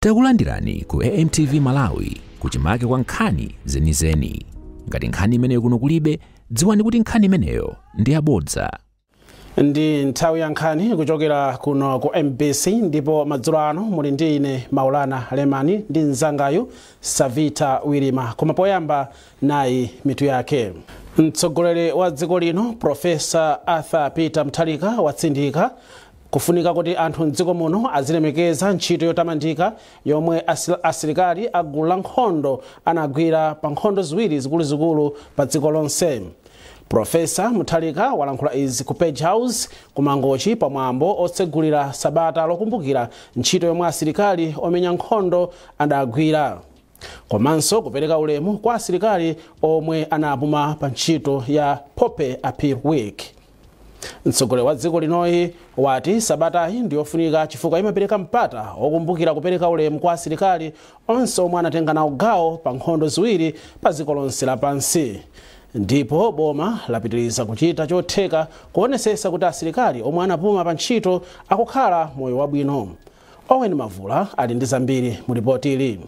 Takulandirani ku AMTV Malawi kuchimake kwa nkhani zenizeni. Ngati nkhani imeneyo kuno kulibe, dziwani kuti nkhani imeneyo ndi yabodza. Ndi nthawi ya nkhani kuchokera kuno ku MBC, ndipo madzulo ano muli ndi ine Maulana Lemani ndi mzangayu Savita Wilima. Koma poyamba nayi mitu yake. Mtsogoleri wa dziko lino Profesa Arthur Peter Mutharika watsindika kufunika kuti anthu mdziko muno azilemekeza ntchito yotamandika yomwe asilikali a gulu la nkhondo anagwira pa nkhondo ziwiri zikuluzikulu pa dziko lonse. Profesa Mutharika walankhula izi ku Page House ku Mangochi pamwambo otsegulira sabata lokumbukira ntchito yomwe asilikali omenya nkhondo adagwira, komanso kupereka ulemu kwa asilikali omwe anapuma pa ntchito ya Poppy Appeal Week. Mtsogoleri wa dziko linoyi wati sabatayi ndiyofunika chifukwa imapereka mpata wokumbukira kupereka ulemu kwa asilikali onse omwe anatenga nawo gawo pa nkhondo ziwiri pa dziko lonse lapansi, ndipo boma lapitiriza kuchita chotheka kuonesesa kuti asilikali omwe anapuma pa ntchito akukhala moyo wabwino. Owen Mavula ali ndi zambiri mu ripoti ili.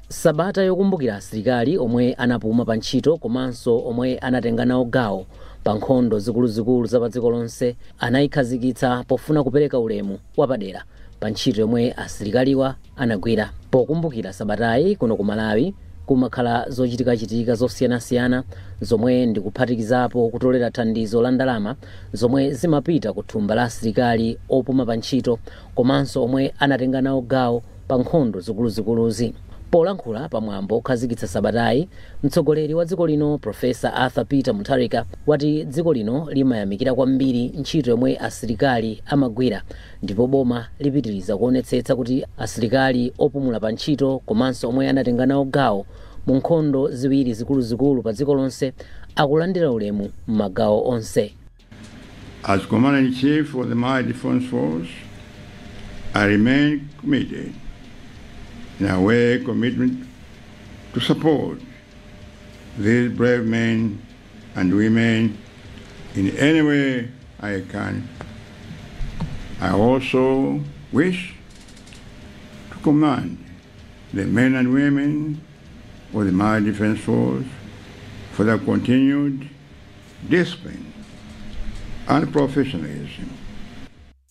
Sabata yokumbukira asilikali omwe anapuma pa ntchito komanso omwe anatenga nawo gawo pa nkhondo zikuluzikulu za pa dziko lonse anayikhazikitsa pofuna kupereka ulemu wapadera pa ntchito yomwe asilikaliwa anagwira. Pokumbukira sabatayi kuno ku Malawi kumakhala zochitikachitika zosiyanasiyana zomwe ndikuphatikizapo kutolera thandizo la ndalama zomwe zimapita ku thumba la asilikali opuma pa ntchito komanso omwe anatenga nawo gawo pa nkhondo zikuluzikuluzi. Polankhula pamwambo okhazikitsa sabatayi, mtsogoleri wa dziko lino Profesa Arthur Peter Mutharika wati dziko lino limayamikira kwambiri ntchito yomwe asilikali amagwira, ndipo boma lipitiriza kuonetsetsa kuti asilikali opumula pa ntchito komanso omwe anatenga nawo gawo mu nkhondo ziwiri zikuluzikulu pa dziko lonse akulandira ulemu m'magawo onse. As Commander-in-Chief of the Malawi Defense Force, I remain committed in our way commitment to support these brave men and women in any way I can. I also wish to commend the men and women of the Malawi Defense Force for their continued discipline and professionalism.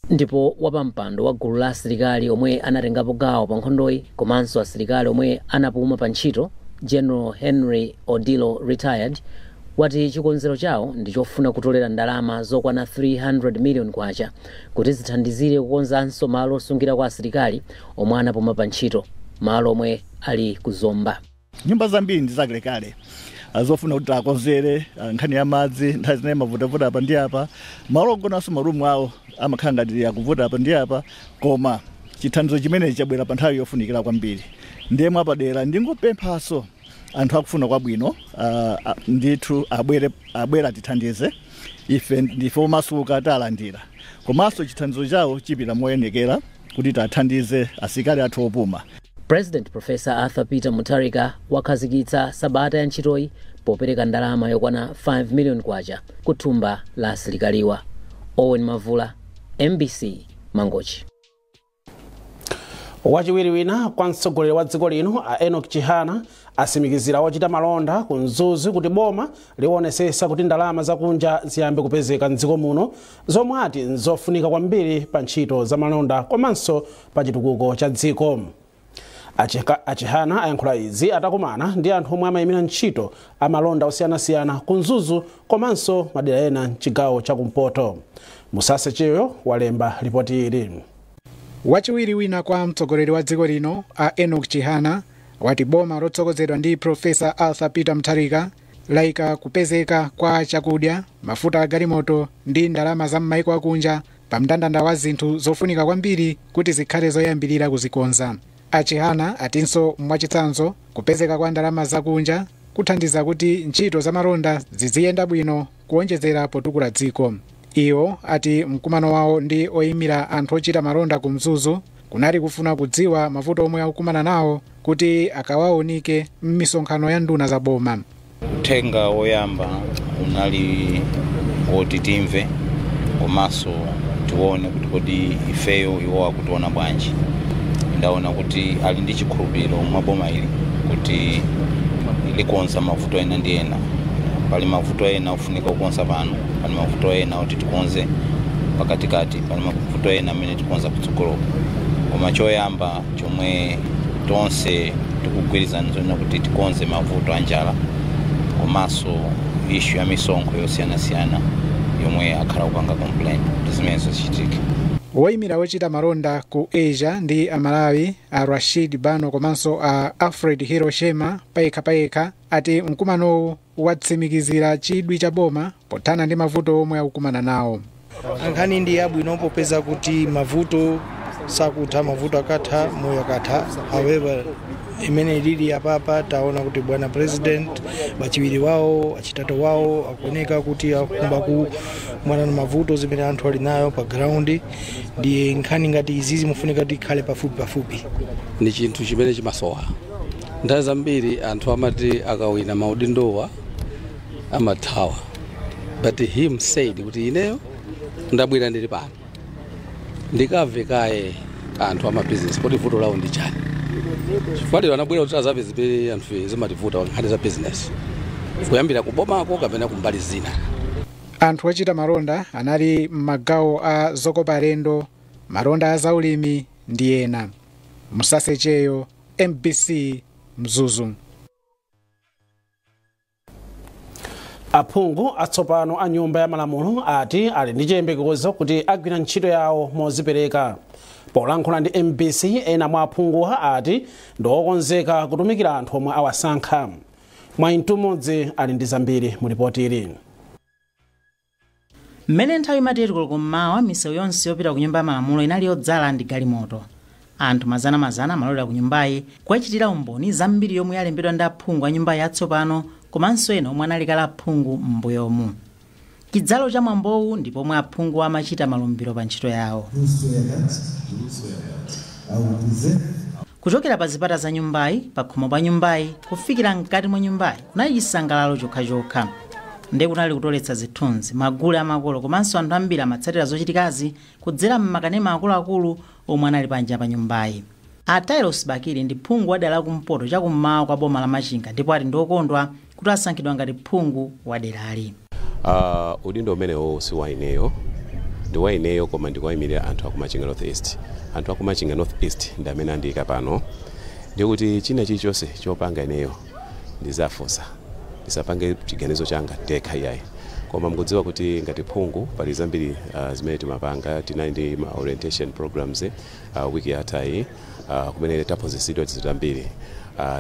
Ndipo wapampando wa gulu la asilikali omwe anatengapo gawo pa nkhondoyi komanso asilikali omwe anapuma pa ntchito, General Henry Odilo retired, wati chikonzero chawo ndi chofuna kutolera ndalama zokwana 300 million kwacha kuti zithandizire kukonzanso malo osungira kwa asilikali omwe anapuma pa ntchito, malo omwe ali kuzomba. Nyumba zambiri ndi zakalekale zofuna kuti akonzere nkhani ya madzi, nthawi zinayi mavutavuta apa ndi apa, malo ogonanso marumu awo amakhala ngati akuvuta apa ndi apa, koma chithandizo chimenechi chabwera pa nthawi yofunikira kwambiri. Ndiye mwapadera ndingopemphaso anthu akufuna kwabwino ndithu abwere atithandize ife, ndife omasuka talandira, komanso chithandizo chawo chipita moyenekera kuti tathandize asilikali athu opuma. President Professor Arthur Peter Mutharika wakhazikitsa sabata ya ntchitoyi popereka ndalama yokwana 5 million kwacha ku thumba la asilikaliwa. Owen Mavula, MBC, Mangochi. Wachiwiri wina kwa mtsogoleri wa dziko lino a Enoch Chihana asimikizira ochita malonda ku Mzuzu kuti boma liwonesesa kuti ndalama zakunja ziyambe kupezeka mdziko muno, zomwe ati nzofunika kwambiri pa ntchito za malonda komanso pa chitukuko cha dziko. Achihana ayankhula izi atakumana ndi anthu omwe amayimira ntchito amalonda osiyanasiyana ku Mzuzu komanso madera ena mchigawo chakumpoto. Musase Chiyo walemba ripoti ili. Wachiwiri wina kwa mtsogoleri wa dziko lino a Enoch Chihana wati boma lotsogozedwa ndi Profesa Arthur Peter Mutharika layika kupezeka kwa chakudya, mafuta a galimoto ndi ndalama za m'maiko akunja pa mndandanda wa zinthu zofunika kwambiri kuti zikhale zoyambirira kuzikonza. Achihana atinso mwachitsanzo kupezeka kwa ndalama zakunja kuthandiza kuti ntchito za malonda ziziyenda bwino kuwonjezera potukula dziko. Iwo ati mkumano wawo ndi oyimira anthu ochita malonda ku Mzuzu kunali kufuna kudziwa mavuto omwe akukumana nawo kuti akawaonike m'misonkhano ya nduna za boma. Uthenga woyamba unali woti timve komanso tione kuti kodi ifeyo iwo akutiona bwanji. Ndaona kuti ali ndi chikhulupiriro mwa boma ili kuti likonza mavuto ena ndi ena. Pali mavuto ena ofunika kukonza pano, pali mavuto ena oti tikonze pakatikati, pali mavuto ena amene tikonza kutsogoloko. Koma choyamba chomwe tonse tikugwirizana zonena kuti tikonze mavuto a njala komanso issue ya misonkho yosiyanasiyana yomwe akhala kupanga complain kuti zimenezo zichitike. Woyimira wochita malonda ku Asia ndi Amalawi a Rashid Bano komanso a Alfred Hiroshima payekhapayekha ati mkumanowu watsimikizira chidwi cha boma pothana ndi mavuto omwe akukumana nawo. Nkhani ndi yabwino popeza kuti mavuto sakutha, mavuto akatha moyo akatha. However, imene ilili apapa taona kuti bwana president, bachiwiri wawo, achitatu wawo akuoneka kuti akumba kumana na mavuto zimene anthu ali nayo pa ground. Ndi nkhani ngati izizi mufunika kuti ikhale pafupi pafupi. Ni chinthu chimene chimasowa nthawi zambiri. Anthu amati akawina maudindowa amathawa, but him said kuti ineyo ndabwera ndili pano ndikamve kaye anthu amabizinesi kuti vuto lawo ndi chani, chifukwa lero anabwera kuti azamve zimene anthu zimativuta nkhani za business kuyambira kubomako kapena kumbali zina. Anthu ochita malonda anali m'magawo a zokopa alendo, malonda a zaulimi ndi ena. Musasecheyo, MBC, Mzuzu. Aphungu atsopano a Nyumba ya Malamulo ati ali ndi chiyembekezo kuti agwira ntchito yawo mozipereka. Polankhula ndi MBC, ena mwa aphunguwa ati ndi okonzeka kutumikira anthu omwe awasankha. Mwayintumudzi ali ndi zambiri mu ripoti ili. Mmene nthawi imati koloko mmawa, misewu yonse yopita ku Nyumba ya Malamulo inali yodzala ndi galimoto. Anthu mazanamazana amalowera ku nyumbayi kukachitira umboni zambiri yomwe yalembedwa ndi aphungu a nyumbayi yatsopano komanso ena omwe anali kale aphungu m'mbuyomu. Chidzalo cha mwambowu ndi pomwe aphungu amachita malumbiro pa ntchito yawo. Kuchokera pa zipata za nyumbayi, pa khomo pa nyumbayi, kufikira mkati mwa nyumbayi kunali chisangalalo chokhachokha. Ndiye kunali kutoletsa zithunzi, magule amakolo komanso anthu ambiri amatsatira zochitikazi kudzera m'makanema akuluakulu omwe anali panja pa nyumbayi. A Tailos Bakili ndi phungu wa dera lakumpoto chakummawa kwa boma la Machinga ndipo ati ndi okondwa kuti asankhidwa ngati phungu wa derali. Udindo umenewo si wa ineyo, ndi wa ineyo koma ndikuwayimirira anthu aku Machinga North East. Anthu aku Machinga North East ndi amene andiyika pano, ndikuti china chilichonse chopanga ineyo ndizafunsa, ndisapange chiganizo changa ndekha iyayi. Koma mukudziwa kuti ngati phungu pali zambiri zimene timapanga. Tinali ndi ma orientation programs wiki yathayi kumene taphunzitsidwa zinthu zambiri,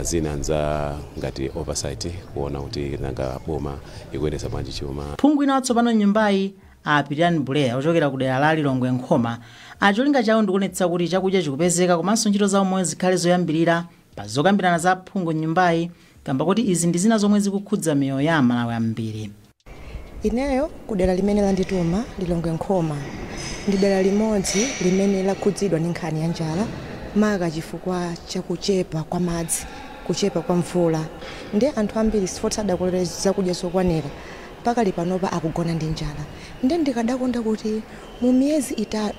zina nza ngati oversight, kuona kuti nanga boma ikuyendetsa bwanji chuma. Phungu ina watsopano mnyumbayi, a Pitirani Buleya ochokera ku dera la Lilongwe Nkhoma, acholinga chawo ndikuonetsa kuti chakudya chikupezeka komanso ntchito za umoyo zikhale zoyambirira pa zokambirana za phungu mnyumbayi, kamba kuti izi ndi zina zomwe zikukhudza miyoyo ya Amalawi ambiri. Ineyo kudera limene landituma, Lilongwe Nkhoma, ndi dera limodzi limene lakhudzidwa ndi nkhani ya njala, maka chifukwa chakuchepa kwa madzi, kuchepa kwa mvula. Ndi anthu ambiri sifoti sadakolere zakudya zokwanira, pakali panopa akugona ndi njala. Ndi ndikadakonda kuti mu miyezi 3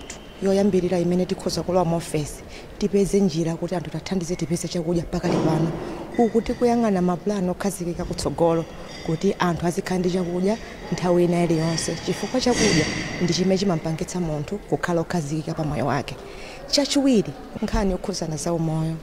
yoyambirira imene tikhoza kulowa mu ofesi tipeze njira kuti anthu tathandize tipeze chakudya pakali pano, uku tikuyang'ana mapulani okhazikika kutsogolo kuti anthu azikhala ndi chakudya nthawi ina iliyonse, chifukwa chakudya ndi chimene chimampangitsa munthu kukhala okhazikika pa moyo wake. Chachiwiri, nkhani yokhuzana za umoyo.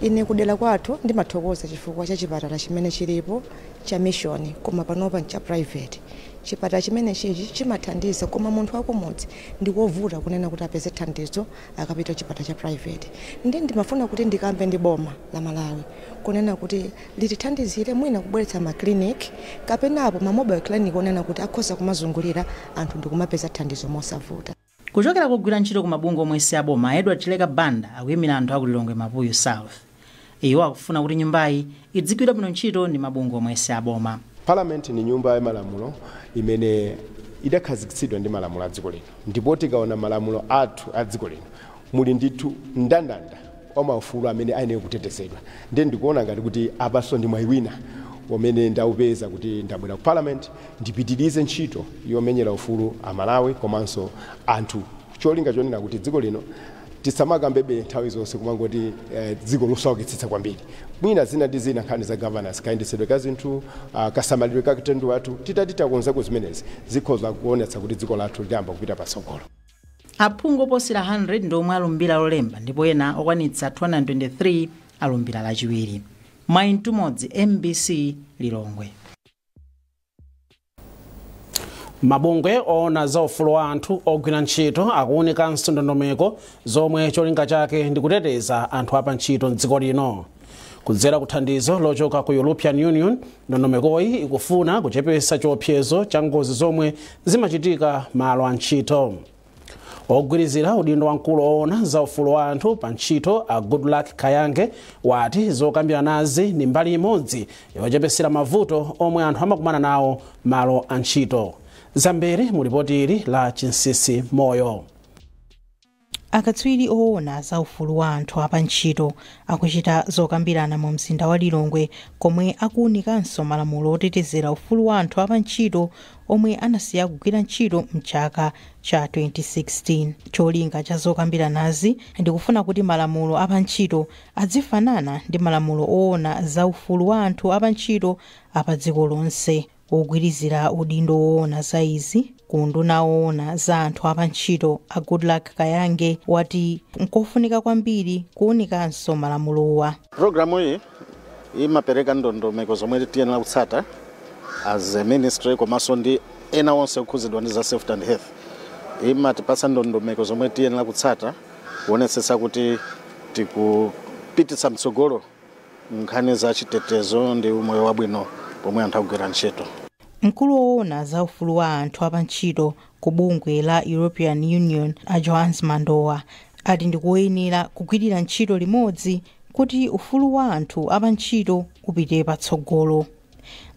Ine kudera kwathu ndimathokoza chifukwa cha chipatala chimene chilipo cha mission, koma panopa ncha private. Chipatala chimene chichi chimathandiza, koma munthu wakumudzi ndikovuta kunena kuti apeze thandizo akapita chipatala cha private. Ndi ndimafuna kuti ndikambe ndi boma la Malawi kunena kuti litithandizire mwina kubweretsa ma clinic kapenapo ma mobile clinic onena kuti akhoza kumazungulira anthu ndikumapeza thandizo mosavuta. Kuchokera kugwira ntchito ku mabungwe omwe si aboma, Edward Chileka Banda akuyimira anthu aku Lilongwe Mapuyu South. Iwo akufuna kuti nyumbayi idzigwira bwino ntchito ndi mabungwe omwe si aboma. Parliament ni nyumba ya malamulo imene idakhazikitsidwa ndi malamulo a dziko lino, ndipo tikaona malamulo athu a dziko lino muli ndithu mndandanda wa maufulu amene ayenera kutetezedwa. Ndiye ndikuona ngati kuti apanso ndi mwayi wina umene ndaupeza kuti ndabwera ku parliament ndipitirize ntchito yomenyera ufulu Amalawi komanso anthu, cholinga chonena kuti dziko lino Tisamakambebe nthawi zonse kumangoti dziko losaukitsitsa kwambiri. Mwina zina ndi zina, nkhani za governance, kayendetsedwe ka zinthu, kasamalidwe ka katundu wathu, titati takonzako zimenezi, zikhoza kuonetsa kuti dziko lathu liyamba kupita patsogolo. Aphungu oposera 100 ndi omwe alumbira Lolemba, ndipo ena okwanitsa 223 alumbira Lachiwiri. Mwayi Mtumodzi, MBC, Lilongwe. Mabungwe oona za ufulu wa anthu ogwira ntchito akuwunikanso ndondomeko zomwe cholinga chake ndi kuteteza anthu apa ntchito mdziko lino. Kudzera ku thandizo lochoka ku European Union, ndondomekoyi ikufuna kuchepetsa chiopsezo cha ngozi zomwe zimachitika malo a ntchito. Ogwirizira udindo wamkulu oona za ufulu wa anthu pa ntchito, a Goodluck Kayange, wati zokambiranazi ndi mbali imodzi yochepetsera mavuto omwe anthu amakumana nawo malo a ntchito. Zambiri mu lipoti ili la Chinsisi Moyo. Akatswiri oona za ufulu wa anthu apa ntchito akuchita zokambirana mu mzinda wa Lilongwe, komwe akuwunikanso malamulo otetezera ufulu wa anthu apa ntchito omwe anasiya kugwira ntchito mchaka cha 2016. Cholinga cha zokambiranazi ndikufuna kuti malamulo apa ntchito azifanana ndi malamulo oona za ufulu wa anthu apa ntchito apa dziko lonse. Wogwirizira udindo woona za izi ku unduna woona za anthu apa ntchito, a Goodluck Kayange, wati nkofunika kwambiri kuwunikanso malamulowa. Programu iyi imapereka ndondomeko zomwe tiyenera kutsata as a ministry komanso ndi ena onse okhuzidwa ndi za safety and health. Imatipatsa ndondomeko zomwe tiyenera kutsata kuonetsetsa kuti tikupititsa mtsogolo nkhani za chitetezo ndi umoyo wabwino pomwe anthu akugwira ntchito. Mkulu woona za ufulu wa anthu apa ntchito ku bungwe la European Union, a Johannes Mandowa, ati ndikuyenera kugwirira ntchito limodzi kuti ufulu wa anthu apa ntchito upite patsogolo.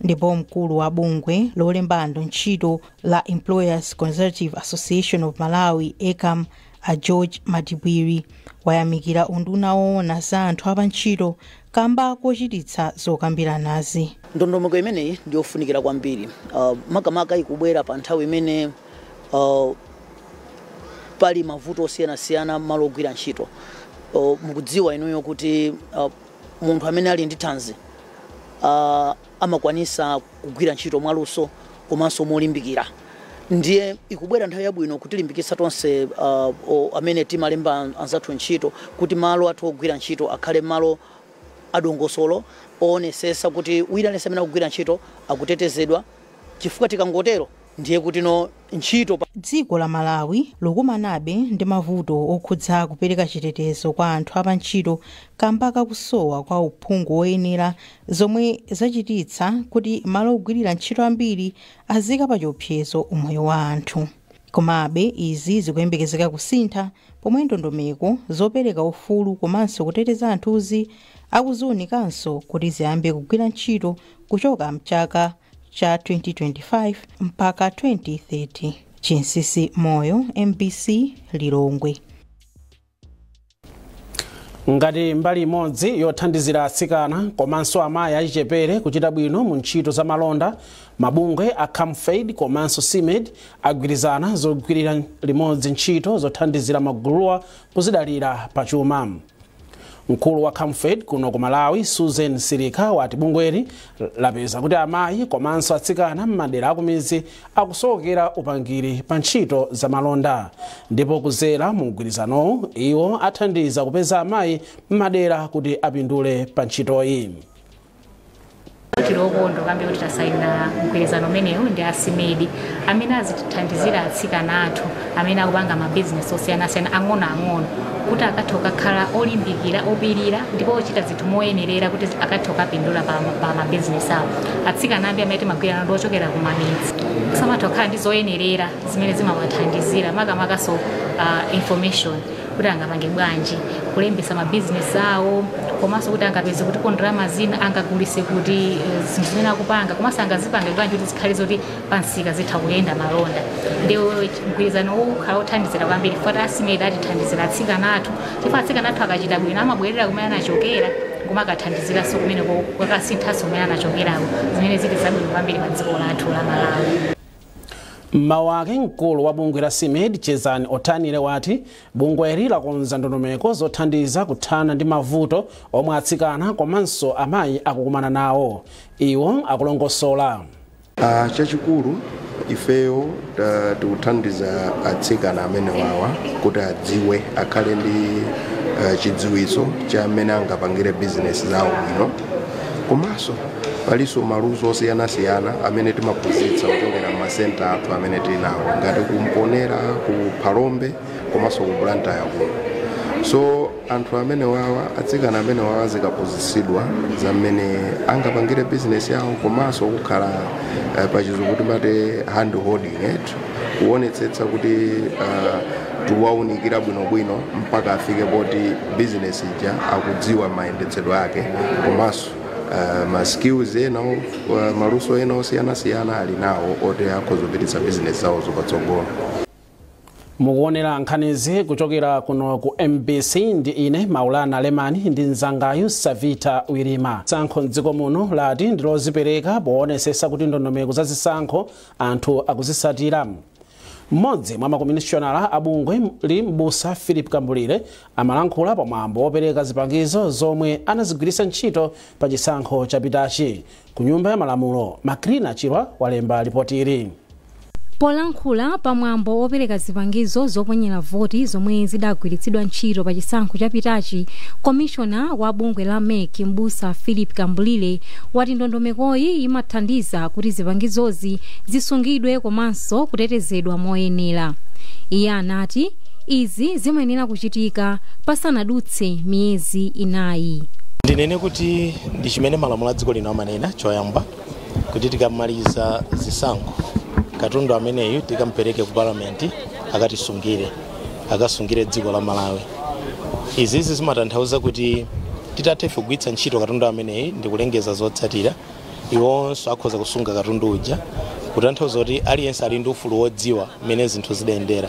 Ndipo mkulu wa bungwe lolemba anthu ntchito la Employers Consultative Association of Malawi, ECAM, a George Matibwiri, wayamikira unduna woona za anthu apa ntchito kamba kochititsa zokambiranazi. Ndondomeko imeneyi ndiyofunikira kwambiri, makamaka ikubwera pa nthawi imene pali mavuto osiyanasiyana malo ogwira ntchito. Mukudziwa inuyo kuti munthu amene ali ndi thanzi amakwanisa kugwira ntchito mwaluso komanso molimbikira. Ndiye ikubwera nthawi yabwino kutilimbikitsa tonse amene timalemba anzathu ntchito kuti malo athu ogwira ntchito akhale malo adongosolo oonetsetsa kuti wina aliyense amene akugwira ntchito akutetezedwa, chifukwa tikangotero ndiye kuti no ntchito. Dziko la Malawi likumanabe ndi mavuto okhudza kupereka chitetezo kwa anthu apa ntchito kamba kakusowa kwa uphungu woyenera, zomwe zachititsa kuti malo ogwirira ntchito ambiri azika pa chiopsezo umoyo wa anthu. Komabe izi zikuyembekezeka kusintha pomwe ndondomeko zopereka ufulu komanso kuteteza anthuzi akuziwunikanso kuti ziyambe kugwira ntchito kuchoka mchaka cha 2025 mpaka 2030. Chinsisi Moyo, MBC, Lilongwe. Ngati mbali imodzi yothandizira atsikana komanso amayi achichepere kuchita bwino mu ntchito za malonda, mabungwe a Camfed komanso SIMED agwirizana zogwirira limodzi ntchito zothandizira maguluwa kuzidalira pachuma. Mkulu wa Camfed kuno ku Malawi, Susan Sirika, wati bungweli lapeza kuti amayi komanso atsikana m'madera akumidzi akusowekera upangiri pa ntchito za malonda, ndipo kuzera mu mgwirizanowu iwo athandiza kupeza amayi m'madera kuti apindule pa ntchitoyi. Tili okondwa kwambiri kuti tasayina mgwirizano umenewu ndi a SIMED amene azitithandizira atsikana athu amene akupanga mabizinesi osiyanasiyana ang'onoang'ono kuti akathe kukakhala olimbikira, opirira ndipo ochita zinthu moyenerera kuti akathe kukapindula pa mabizinesi awo. Atsikana ambiri amene timagwirana ndi ochokera kumamidzi, samatha kukhala ndi zoyenerera zimene zimawathandizira, makamakaso information kuti angapange bwanji kulembesa mabizinesi awo, komanso kuti angapeze kuti ndalama zina angagulise kuti zinthu zimene akupanga, komanso angazipange bwanji kuti zikhale zoti pansika zitha kuyenda malonda. Ndiwo mgwirizano ukhala othandizira kwambiri chifukwa a SIMED atithandizira atsikana athu, chifukwa atsikana athu akachita bwino amabwerera kumene anachokera koma akathandiziranso kumene kwakasinthanso kumene anachokerako, zimene zili zabwino kwambiri pa dziko lathu la Malawi. Mmawu ake, mkulu wa bungwe la SIMED, Chezani Otanile, wati bungweli lakonza ndondomeko zothandiza kuthana ndi mavuto omwe atsikana komanso amayi akukumana nawo. Iwo akulongosola. Chachikulu ifeyo tikuthandiza atsikana amene wawa kuti adziwe, akhale ndi chidziwitso cha amene angapangire bizinesi zawo bwino. Komanso palinso maluso osiyanasiyana amene timaphunzitsa kuchokera m'masenta athu amene tili nawo, ngati kumponera ku Phalombe komanso ku Blantyre kuno. So anthu amene wawa, atsikana amene wawa, zikaphunzitsidwa zamene angapangire bizinesi yawo, komanso kukhala pachizungu timati hand holding it, kuonetsetsa kuti tiwaunikira bwinobwino mpaka afike poti bizinesi ija akudziwa mayendetsedwe ake, komanso ma skills ena, maluso ena osiyanasiyana ali nawo oti akhoza kupititsa bizinesi zawo patsogolo. Mukuonera nkhanizi kuchokera kuno ku MBC ndi ine Maulana Lemani ndi mzangayu Savita Wirima. Zisankho mdziko muno lati ndilozipereka poonetsetsa kuti ndondomeko za zisankho anthu akuzisatira. Mmodzi mwa makomishonala a bungwe li, Mbusa Philip Kambulire, amalankhula pamwambo wopereka zipangizo zomwe anazigwiritsa ntchito pa chisankho chapitachi ku Nyumba ya Malamulo. Makrina Chilwa walemba ripoti ili. Polankhula pamwambo wopereka zipangizo zoponyera voti zomwe zidagwiritsidwa ntchito pa chisankho chapitachi, komishona wa bungwe la MEC, Mbusa Philip Kambulire, wati ndondomekoyi imathandiza kuti zipangizozi zisungidwe komanso kutetezedwa moyenera. Iye anati izi zimayenera kuchitika pasanadutse miyezi 4. Ndinene kuti ndi chimene malamulo a dziko lino amanena. Choyamba, kuti tikamaliza zisankho, katundu ameneyu tikampereke ku Palamenti akatisungire, akasungire dziko la Malawi. Izizi zimatanthauza kuti titatha ife kugwiritsa ntchito katundu ameneyi ndi kulengeza zotsatira, iwonso akhoza kusunga katundu uja, kutanthauza kuti aliyense ali ndi ufulu wodziwa mmene zinthu zidayendera.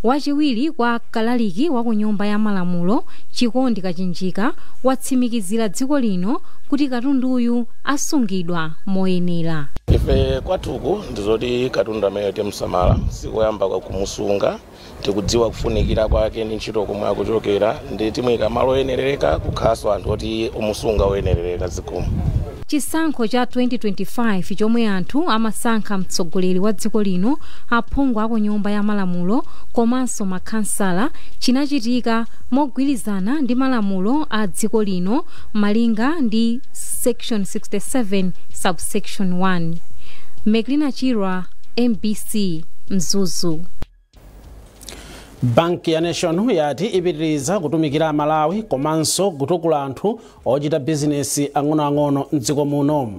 Wachiwiri kwa kalaliki wa ku Nyumba ya Malamulo, Chikondi Kachinjika, watsimikizira dziko lino kuti katunduyu asungidwa moyenera. Ife kwathuku ndizoti katundu amene timusamala, sikuyamba kumusunga, tikudziwa kufunikira kwake ndi ntchito komwe akuchokera, ndi timuyika malo oyenerereka, kukhalanso anthu oti omusunga oyenerereka. Zikomo. Chisankho cha 2025 chomwe anthu amasankha mtsogoleri wa dziko lino, aphungu aku Nyumba ya Malamulo komanso makhansala chinachitika mogwirizana ndi malamulo a dziko lino, malinga ndi section 67 subsection 1. Meklina Chirwa, MBC, Mzuzu. Banki ya National yati ipitiriza kutumikira Malawi komanso kutukula anthu ochita bizinesi ang'onoang'ono mdziko muno.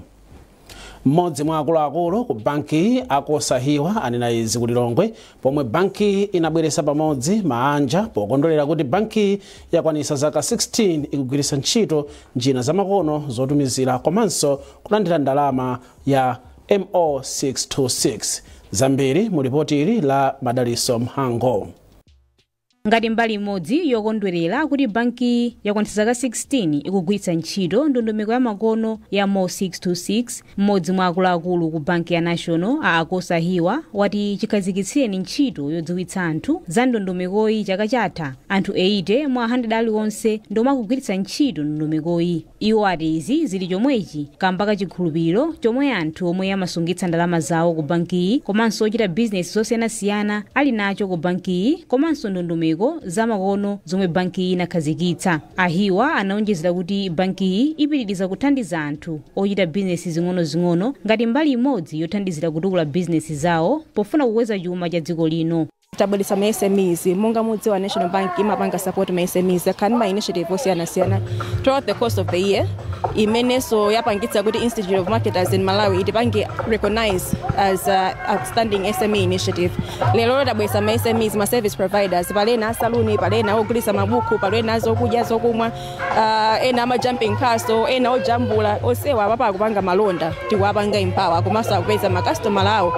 Mmodzi mwa akuluakulu ku banki, Akosahiwa, anena izi ku Lilongwe pomwe banki inabweretsa pamodzi maanja pokondwerera kuti banki yakwanitsa zaka 16 ikugwiritsa ntchito njira zamakono zotumizira komanso kulandira ndalama ya MO626. Zambiri mu ripoti ili la Madaliso Mhango. Ngati mbali imodzi yokondwerera kuti banki yakwanitsa zaka 16 ikugwiritsa ntchito ndondomeko ya makono ya MO 626, mmodzi mwa akuluakulu ku banki ya National, a Akosahiwa, wati chikhazikitsireni ntchito yodziwitsa anthu za ndondomekoyi chaka chatha, anthu 80 mwa 100 aliwonse ndomwe akugwiritsa ntchito ndondomekoyi. Iwo ati izi zili chomwechi kamba ka chikhulupiriro chomwe anthu omwe amasungitsa ndalama zawo ku bankiyi komanso ochita bizinesi zosiyanasiyana ali nacho ku bankiyi komanso ndondomeko zamakono zomwe bankiyi inakhazikitsa. Ahiwa anaonjezera kuti bankiyi ipitiriza kuthandiza anthu ochita bizinesi zing'ono-zing'ono ngati mbali imodzi yothandizira kutukula bizinesi zawo pofuna kukweza chuma cha dziko lino. Tabweretsa ma SMEs. Monga mudziwa, National Bank imapanga support ma SMEs, akhani ma initiative osiyanasiyana throughout the course of the year, imenenso yapangitsa kuti Institute of Marketers in Malawi itipange recognize as a outstanding SME initiative. Lero tabweretsa ma SMEs, ma service providers, palena asaluni, palena ogulitsa mabuku, palena zokudya, zokumwa, ena ama jumping castle, ena ojambula, onsewa apapa akupanga malonda. Tikuwapanga empower komanso akupeza makasitomala awo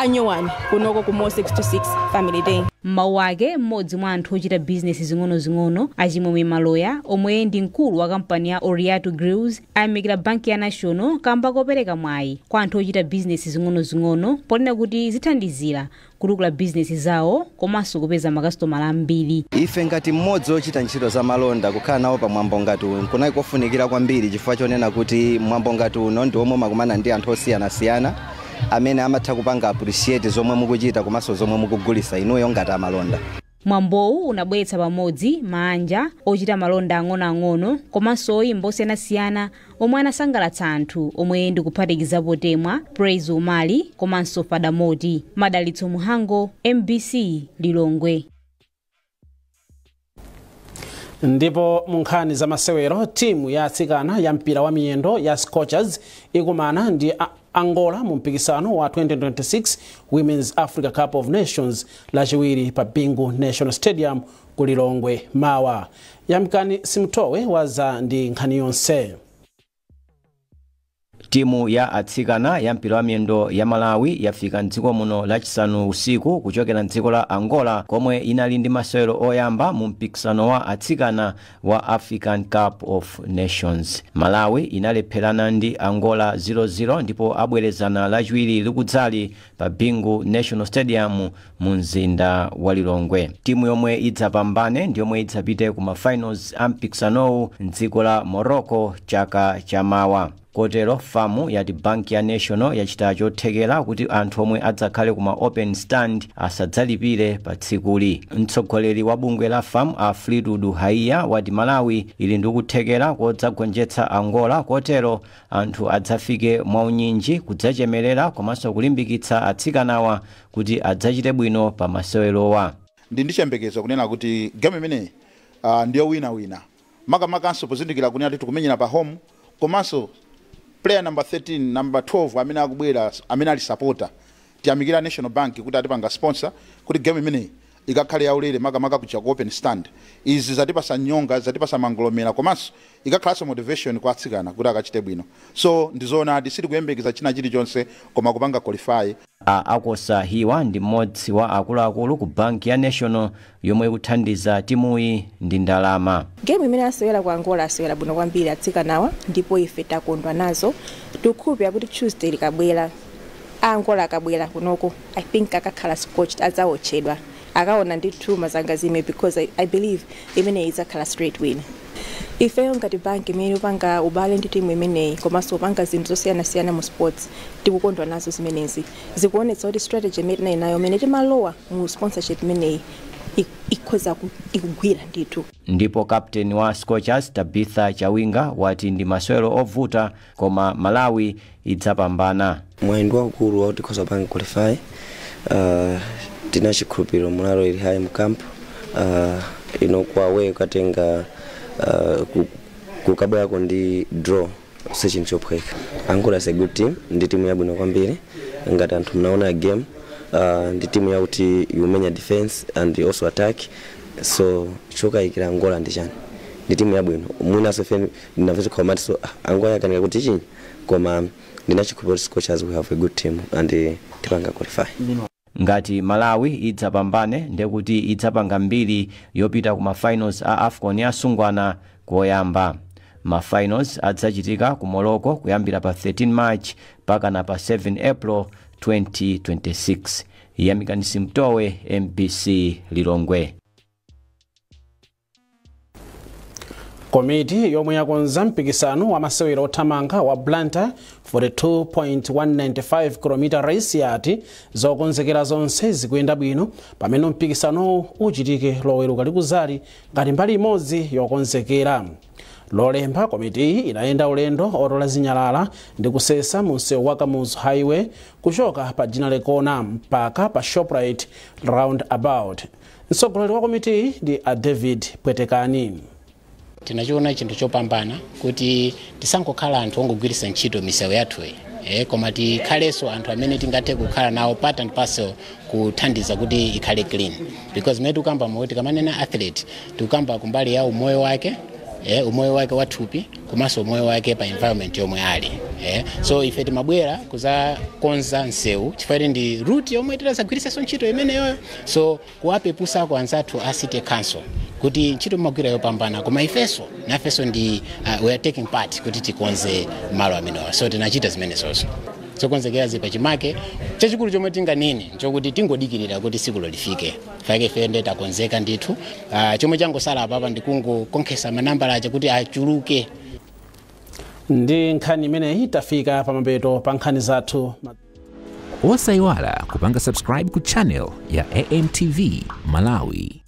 anyowani kunoko ku Mo 626 Family Day. M'mawu ake, mmodzi mwa anthu ochita bizinesi zing'onozing'ono, Achimwemwe Maloya, omwe ndi mkulu wa kampani ya Oriato Grills, ayamikira banki ya National kamba kopereka mwayi kwa anthu ochita bizinesi zing'onozing'ono, ponena kuti zithandizira kutukula bizinesi zawo komanso kupeza makasitomala ambiri. Ife ngati mmodzi wochita ntchito za malonda, kukhala nawo pa mwambo ngati uyu kunali kofunikira kwambiri, chifukwa chonena kuti mwambo ngati uno ndi omwe makumana ndi anthu osiyanasiyana amene amatha kupanga appreciate zomwe mukuchita komanso zomwe mukugulisa inuyo ngati amalonda. Mwambowu unabweretsa pamodzi maanja ochita malonda ang'onoang'ono komanso oyimba osiyanasiyana omwe anasangalatsa anthu, omwe ndikuphatikizapo Temwa Praise, Umali komanso Fadamoti. Madalitso Muhango, MBC, Lilongwe. Ndipo mu nkhani za masewero, timu ya atsikana ya mpira wa miyendo ya Scorchers ikumana ndi Angola mu mpikisano wa 2026 Women's Africa Cup of Nations Lachiwiri pa Bingu National Stadium ku Lilongwe mawa. Yamikani Simtowe waza ndi nkhani yonse. Timu ya atsikana ya mpira wa miyendo ya Malawi yafika mdziko muno Lachisanu usiku kuchokera mdziko la Angola, komwe inali ndi masewero oyamba mu mpikisano wa atsikana wa African Cup of Nations. Malawi inalepherana ndi Angola 0-0 ndipo abwerezana Lachiwiri likudzali pa Bingu National Stadium mu mzinda wa Lilongwe. Timu yomwe idzapambane ndi yomwe idzapite ku ma finals a mpikisanowu mdziko la Morocco chaka chamawa. Kotero FAM yati banki ya National yachita chothekera kuti anthu omwe adzakhale kuma open stand asadzalipire pa tsikuli. Mtsogoleri wa bungwe la FAM, a Fleetwood Haiya, wati Malawi ili ndi kuthekera kodzagonjetsa Angola, kotero anthu adzafike mwaunyinji kudzachemerera komanso kulimbikitsa atsikanawa kuti adzachite bwino pa masewerowa. Ndi chiyembekezo kunena kuti game imeneyi ndiyo winawina, makamakanso pozindikira kunena kuti tikumenyera pa home, komanso player number 13, number 12 amene akubwera, amene ali supporter. Tiyamikira National Bank kuti atipanga sponsor kuti game imeneyi ikakhale yaulere, makamaka kuja ku open stand. Izi zatipasa nyonga, zatipasa mangolomera, komanso ikakhalanso motivation kwa atsikana kuti akachite bwino. So ndizoonadi, sitikuyembekeza china chilichonse koma kupanga qualify. A Akosa Hiwa ndi mmodzi wa akuluakulu ku banki ya National yomwe ikuthandiza timuyi ndi ndalama. Game imene asewera ku Angola, asewera bwino kwambiri atsikanawa, ndipo ife takondwa nazo. Tikukhulupirira kuti Tuesday likabwera, Angola akabwera kunoko, I think akakhala scorched, adzaotchedwa, akaona ndithu mazangazime, because I believe imeneyi idzakhala straight win. Ifeyo ngati banki imene upanga ubale ndi timu imeneyi komanso upanga zinthu zosiyanasiyana mu sports, tikukondwa nazo zimenezi. Zikuonetsa kuti strategy imene tinali nayo imene timalowa mu sponsorship imeneyi ikhoza ikugwira ndithu. Ndipo captain wa Scorchers, Tabitha Chawinga, wati ndi masewero ovuta koma Malawi idzapambana. Mwayi ndi waukulu wakuti tikhoza kupanga qualify. Tina chikhulupiriro, morale ili high mu camp. Ino kwa away ukatenga kukabwerako ndi draw si chinthu chophweka. Angola is a good team, ndi timu yabwino kwambiri. Ngati anthu mnaona game, ndi timu yakuti ikumenya defense and also attack, so chokayikira Angola ndi chani? Ndi timu yabwino. Mwinaso ife ndinamvetsa khomati, so Angola yakanika kuti chinyi, koma ndinachikhulupiriro kuti Scorchers, we have a good team and tipanga qualify. Ngati Malawi idzapambane, ndekuti idzapanga mbiri yopita ku mafinals a AFCON ya asungwana koyamba. Mafinals adzachitika ku Morocco kuyambira pa 13 March pakana pa 7 April 2026. Yamikani Simtowe, MBC, Lilongwe. Komiti yomwe yakonza mpikisano wa masewero othamanga wa Blantyre 42.195 km race yati zokonzekera zonse zikuyenda bwino pamene mpikisanowu uchitike Loweruka likuzali ngati mbali imodzi yokonzekera. Lolemba, komitiyi inayenda ulendo otola zinyalala ndi kusesa mu msewu wa Kamuzu Highway kuchoka pa Ginnery Corner mpaka pa Shoprite roundabout. Mtsogoleri wa komitiyi ndi a David Pwetekani. Tinachiona chinthu chopambana kuti tisangokhala anthu ongogwiritsa ntchito misewu yathuyi, koma tikhalenso anthu amene tingathe kukhala nawo part and parcel kuthandiza kuti ikhale clean, because mmene tikukamba moti tikamanena athlete, tikukamba kumbali ya umoyo wake. Umoyo wake wathupi komanso umoyo wake pa environment yomwe ali. So ife timabwera kuzakonza msewu chifukwa ndi route yomwe titazagwiritsanso ntchito imeneyoyo. So kuwapepusako anzathu a city council kuti ntchito mmagwira yopambana, koma ifenso nafenso ndi we are taking part kuti tikonze malo amenewa. So tinachita zimenezozo. Zokonzekera zipachimake. Chachikulu chomwe tinganene nchokuti tingodikirira kuti tsikulo lifike. Fake ife nde takonzeka ndithu. Chomwe changosala apapa ndikungokonkhesa manambala aja kuti achuluke. Ndi nkhani imeneyi tafika pamapeto pa nkhani zathu. Osayiwala kupanga subscribe ku channel ya AMTV Malawi.